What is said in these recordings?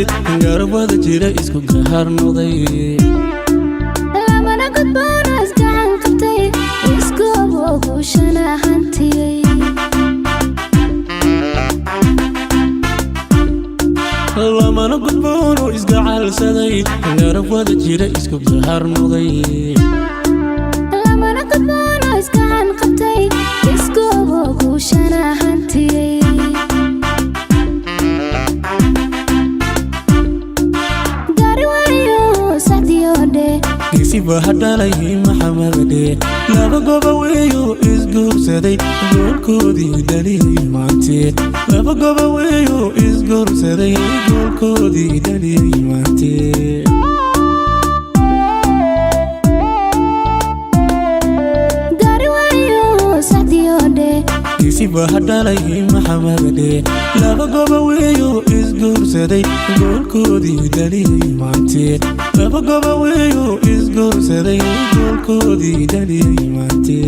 Garabada jira isku gahar noqday. Lamana gudboon isgacan qabtay, iskoobo guushana hantiyey. Lamana gudboon oo isgacalsaday, garabada jira isku gahar noqday. Lamana gudboon isgacan qabtay, iskoobo guushana hantiyey. Gaari waayo sacdiyoodhe. Geesiba hadhalay Maxamedhe, laba goba weeyo isguursaday, goolkoodii dhaliyey maante. Laba goba weeyo isguursaday, goolkoodii dhaliyey maante. Gaari waayo sacdiyoodhe. Geesiba hadhalay Maxamedhe, laba goba weeyo isguursaday, goolkoodii dhaliyey maante. Laba goba weeyo isguursaday, goolkoodii dhaliyey maante.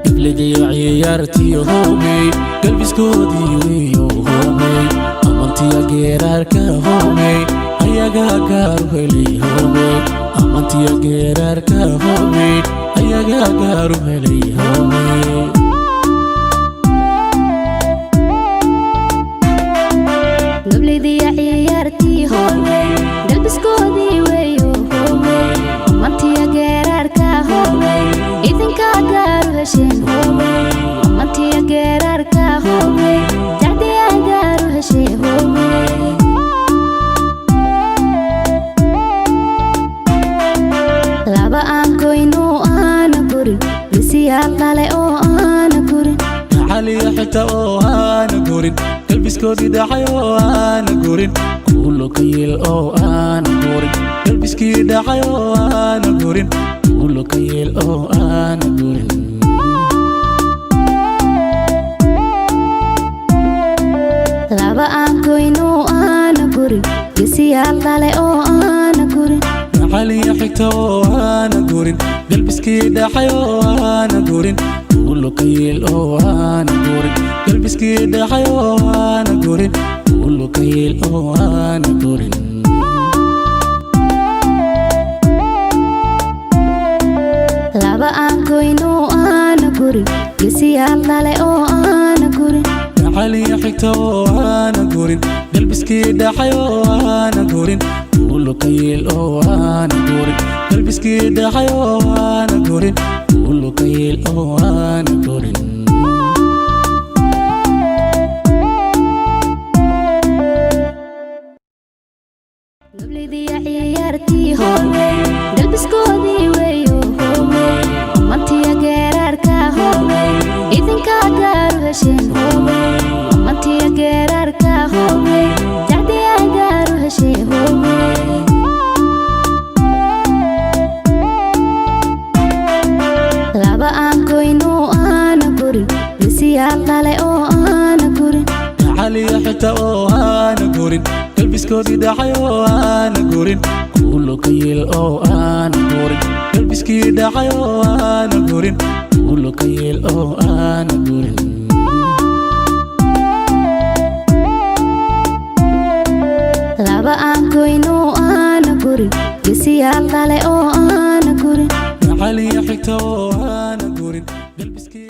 Gabladiyo ciyaartiyo hoomey, galbiskoodii weeyo hoomey, amantiya geeraarka hoomey, ayagaa gaaru helay hoomey. Amantiya geeraarka hoomey, ayagaa gaaru helay hoomey. Gableydiya ciyaartii hoomey, galbiskoodii weeyo hoomey, amantiya geeraarka hoomey, idinkaa gaaru hesheen hoomey. Amantiya geeraarka hoomey, jacdiyaa gaaru heshee hoomey. Laba aan goyno aana gurin, gesiyaal dhale oo aana gurin. Caliya xitaa oo aana gurin, galbiskoodii dhacay oo aana gurin, kuulo ka yeel oo aana gurin, galbiskii dhacay oo aana gurin, kuulo ka yeel oo aana gurin. Laba aan goyno aana gurin, gesiyaal dhale oo aana gurin. Caliya xigta oo aana gurin, galbiskii dhacay oo aana gurin, kuulo ka yeel oo aana gurin, galbiskii dhacay oo aana gurin, kuulo ka yeel oo aana gurin. Laba aan goyno aana gurin, gesiyaal dhale oo aana gurin. Caliya xigta oo aana gurin, galbiskii dhacay oo aana gurin, kuulo ka yeel oo aana gurin, galbiskii dhacay oo aana gurin, kuulo ka yeel oo aana gurin. Gableydiya ciyaartii hoomey, galbiskoodii weeyo hoomey, amantiya geeraarka hoomey, idinkaa gaaru hesheen hoomey. Amantiya geeraarka hoomey, jacdiyaa gaaru heshee hoomey. Laba aan goyno aana gurin, gesiyaal dhale oo aana gurin. Caliya xitaa oo aana gurin, galbiskoodii dhacay oo aana gurin, kuulo ka yeel oo aana gurin, galbiskii dhacay oo aana gurin, kuulo ka yeel oo aana gurin. Laba aan goyno aana gurin, gesiyaal dhale oo aana gurin. Caliya xigta oo aana gurin, galbiskii